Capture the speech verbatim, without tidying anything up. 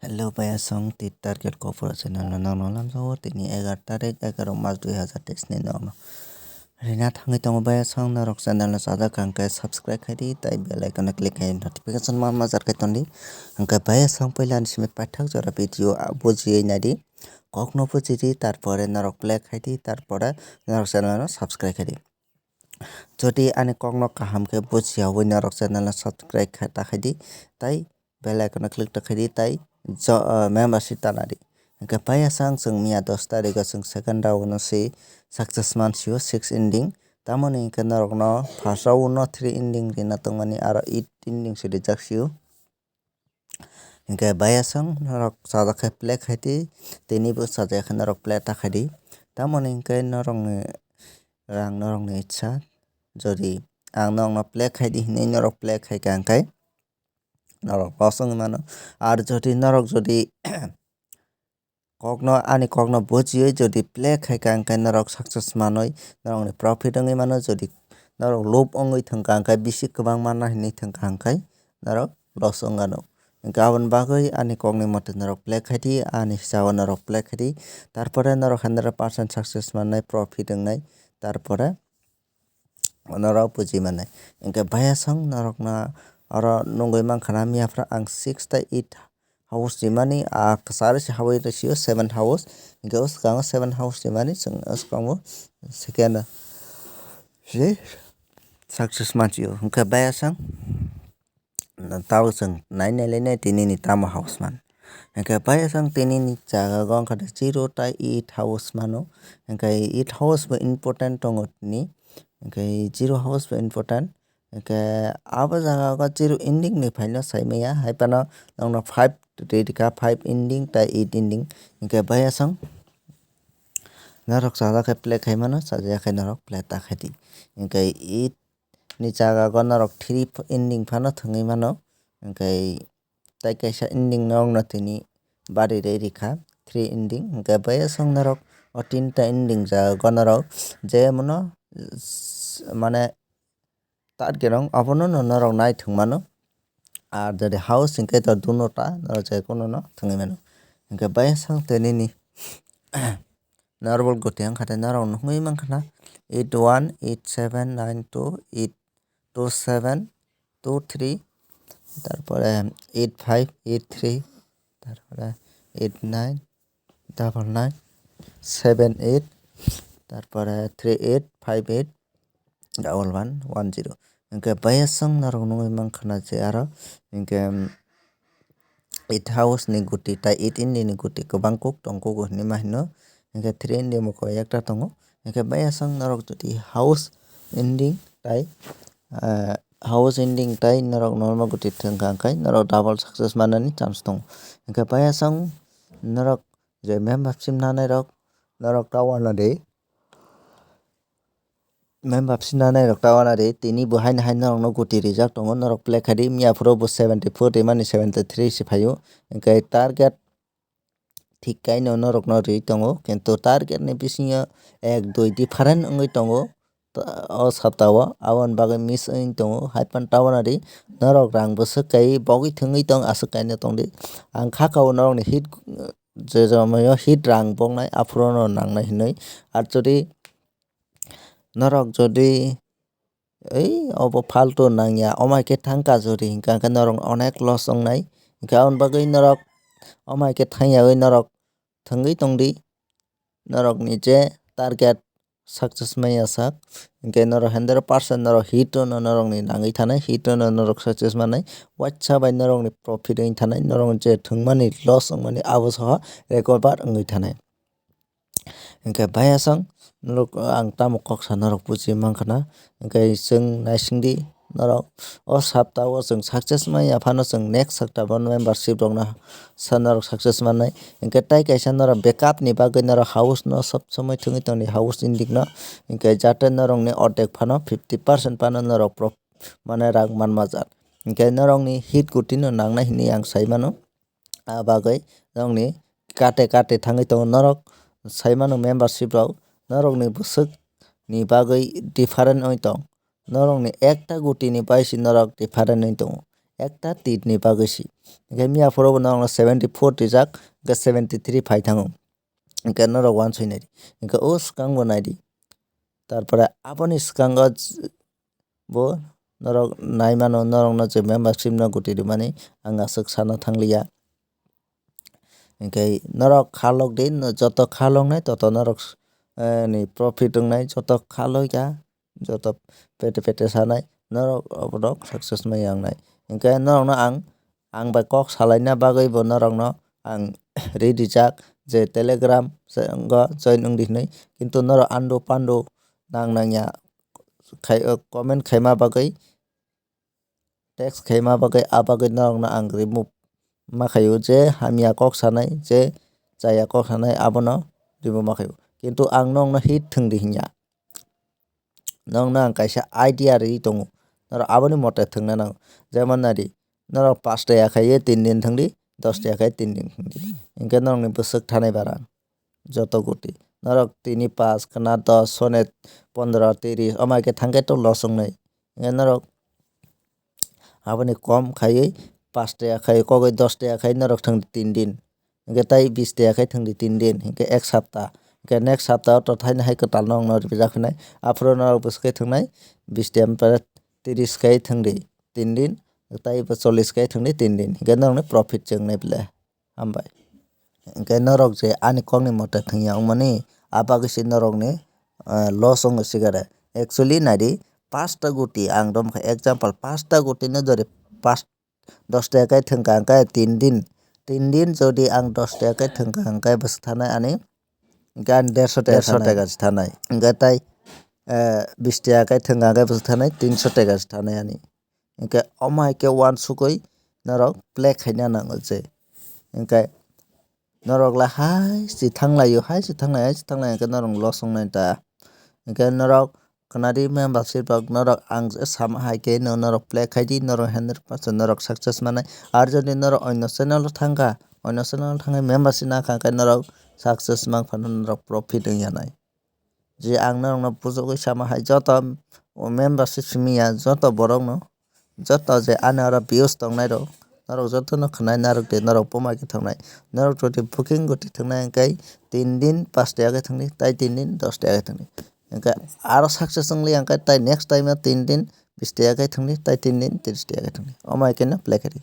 Hello, bayasong, ti target kopor channel no nokno lamjao, tini egaroh tarik, egaroh mas dui hazar teis ni nokno rina thangwi tongo. Bayasong, norok channel no chajak kha hwnkhe subscribe khai di, tai bell icon no click khai notification man majar khai ton di. Hwnkhe bayasong, puila ni simi paithak jora video, ah, bujiwi nai di, kok no buji di, tarpore norok play khai di, tarpore norok channel no subscribe khai di. Jodi ani kok no kaham khe bujiyawi norok channel no subscribe khai ta khai di, tai bell icon no click ta khai di, tai jo-, ah, membership tana di. Hwnkhe bayasong, chwng miya dos tarikh o chwng second round no se success man sio six ending. Tamoni hwnkhe norok no first round no three ending rina tongmani, aro eight ending se rijak sio. Hwnkhe bayasong, norok chajak khe play khai di, tini bo chajak khe norok play ta khai di. Tamoni hwnkhe norok ni rang norok ni ichha, jodi ang norok no play khai di hinwi norok play khai kha hwnkhe norok loss wngwi mano. Ar jodi norok jodi kokno, ani kokno bujiwi jodi play khai kha hwnkhe norok success manwi, norokni profit wngwi mano. Jodi norok lob wngwi thwng kha hwnkhe, bisi kwbang manna hinwi thwng kha hwnkhe norok loss wng anw. Hwnkhe aboni bagwi ani kokni mote norok play khai di, ani hisabo norok play khai di. Tarpore norok hundred percent success mannai, profit wngnai. Tarpore norok buji mannai. Hwnkhe bayasong, norokno oro nugwi mankha na, miyaphra ang six tei eight house rimani, a kwcharo se habwi rw sio seven house. Hwnkhe o swkango seven house rimani, chwng o swkango second se success mansio. Hwnkhe bayasong, tabuk chwng nai nai lai nai tini ni tamo house man. Hwnkhe bayasong, tini ni jaga o wngkha de zero tei eight house mano. Hwnkhe eight house bo important tongo tini. Hwnkhe zero house bo important. Hwnkhe abo jaga o zero ending ni phaino sai maya, hai phano nokno five rw rikha, five ending tei eight ending. Hwnkhe bayasong, norok chajak khe play khai mano, chajak khe norok play ta khai di. Hwnkhe eight ni jaga o norok three ending phano thwngwi mano. Hwnkhe tei kaisa ending norokno tini bari rw rikha, three ending. Hwnkhe bayasong, norok o tinta ending jaga o norok je mono, s-, mane target rok abono no norok nai thwng mano. Ar jodi house hwnkhe to duno ta norok je kununo thwngwi mano. Hwnkhe bayasong tei nini normal guti wngkha tei norok nugwi mankha na eight one eight seven nine two eight two seven two three, tarpore eight five eight three, tarpore eight nine double nine seven eight, tarpore three eight five eight double one one zero. Hwnkhe bayasong norok nugwi mankha na je aro hwnkhe eight house ni guti tei eight ending ni guti kwbang kuk tong kugo hinwi ma hino. Hwnkhe three ending bo koi ekta tongo. Hwnkhe bayasong norok jodi house ending tei, ah, house ending tei norok normal guti thwng kha hwnkhe norok double success manani chance tongo. Hwnkhe bayasong norok je membership nanai rok norok ta uanadi. Membership nanai rok ta uanadi, tini bo haino hai norokno guti rijak tongo, norok play khai di, miya phuru bo seventy four rimani seventy three se phaio. Hwnkhe target thik kaino norokno ri tongo, kintu target ni bisingo ek dui different wngwi tongo. O sapta o aboni bagwi miss wngwi tongo, hai phano ta uanadi norok rang bwswk kai bogwi thwngwi tong, aswk kaino tongdi. Ang kha kao norokni hit, je jomai o hit rang boknai, aphuru no nangnai hinwi. Ar jodi norok jodi ei obo faltu nangya, omai khe thangka jodi hinkha khe norok onek loss wngnai. Hinkhe aboni bagwi norok omai khe thangyawi norok thwngwi tongdi. Norokni je target success maya sak, hinkhe norok hundred percent norok hit no norokni nangwi thanai, hit no norok success manai, waisa bai norokni profit wngwi thanai, norok je thwngmani loss wngmani abo soha recover wngwi thanai. Hinkhe bayasong norok, ang tamo kok sa norok buji mankha na, hinkhe chwng naisingdi norok o sapta o chwng success manya phano chwng next sapta bo membership rokno sa norok success mannai. Hinkhe tai kaisa norok backup ni bagwi norok house no sob somoi thwngwi tongdi, house ending no, hinkhe jate norokni ordek phano fifty percent phano norok pro-, mane rang man majak. Hinkhe norokni hit guti no nangnai hinwi ang sai mano. A bagwi norokni kate kate thangwi tongo norok, sai mano membership rok norokni bwswk ni bagwi different oi tong. Norokni ekta guti ni bai se norok different oi tongo. ekta tit ni bagwi si. Hwnkhe miya phuru bo norokno seventy four rijak, hwnkhe seventy three phai thango. Hwnkhe norok uansuk nai di. Hwnkhe o swkang bo nai di. Tarpore aboni swkango j-, bo norok nai mano, norokno je membership no guti rwmani ang aswk sana thangliya. Hwnkhe norok khalok di, no-, joto khaloknai toto norok, eh, ni profit wngnai, joto khalokya, joto pete pete sanai, norok oborok success mai yangnai. Hwnkhe norokno ang, ang bai kok salaina bagwi bo norokno ang ri rijak je Telegram se-, go join wng di hinwi, kintu norok andu pandu nang nangya khai, comment khaima bagwi, text khaima bagwi, a bagwi norokno ang remove ma khaio, je hamya kok sanai, je chaya kok sanai abono remove ma khaio. Kintu ang nokno hit thwng di hinya. Nokno ang kaisa idea rwi tongo, norok aboni mote thwngna nango. Jemon nai di, norok pash taka khaiwi tin din thwng di, dos taka khaiwi tin din thwng di. Hwnkhe norokni bwswk thanai bara. Joto guti. Norok tini pash, khwna dos, sone pondro, tiris, omo hai khe thangkhe to loss wngnai. Hwnkhe norok aboni kom khaiwi pash taka khai, kogwi dos taka khai norok thwng tin din. Hwnkhe tai bis taka khai thwng di tin din. Hwnkhe ek sapta. Hwnkhe next sapta o to thaini hai kwtal no wngno rijak hinai. Aphuru norok bwswk khai thwngnai bis taka, tiris khai thwng di tin din. Tai bo chollis khai thwng di tin din. Hwnkhe norokni profit se wngnai ble. Hambai. Hwnkhe norok je ani kokni mote thwngya wngmani, a bagwi se norokni, eh, loss wngwi sigare. Actually, nai di, pash ta guti, ang romkha example, pash ta guti no jori pash, dos taka kai thwngkha hwnkhe tin din, tin din jodi ang dos taka kai thwngkha hwnkhe bwswk thanai ani, hwnkhe ani derso taka, derso taka se thanai. Hwnkhe tai, eh, bis taka kai thwngkha hwnkhe bwswk thanai, tinso taka se thanai ani. Hwnkhe omo hai khe uansukwi norok play khaina nango je. Hwnkhe norok le hai se thanglaio, hai se thanglai, hai se thanglai hwnkhe norok loss wngnai ta. Hwnkhe norok khwnadi membership rok norok ang je sama hai khe no norok play khai di, norok hundred percent norok success manai. Ar jodi norok onno channel o thangkha, onno channel o thangwi membership nakha hwnkhe norok success mankha norok profit wngya nai. Je ang norokno bujogwi sama hai joto membership simi ya, joto borokno, joto je ani oro views tongnai rok, norok jotono khwnai narwk di, norok buma khe thwngnai. Norok jodi booking goti thwngnai hwnkhe tin din pash taka khe thwngdi, tai tin din dos taka khe thwngdi. Hwnkhe aro success wngli hwnkhe tai next time o tin din bis taka khe thwngdi, tai tin din tris taka khe thwngdi. Omo hai khe no play khe di.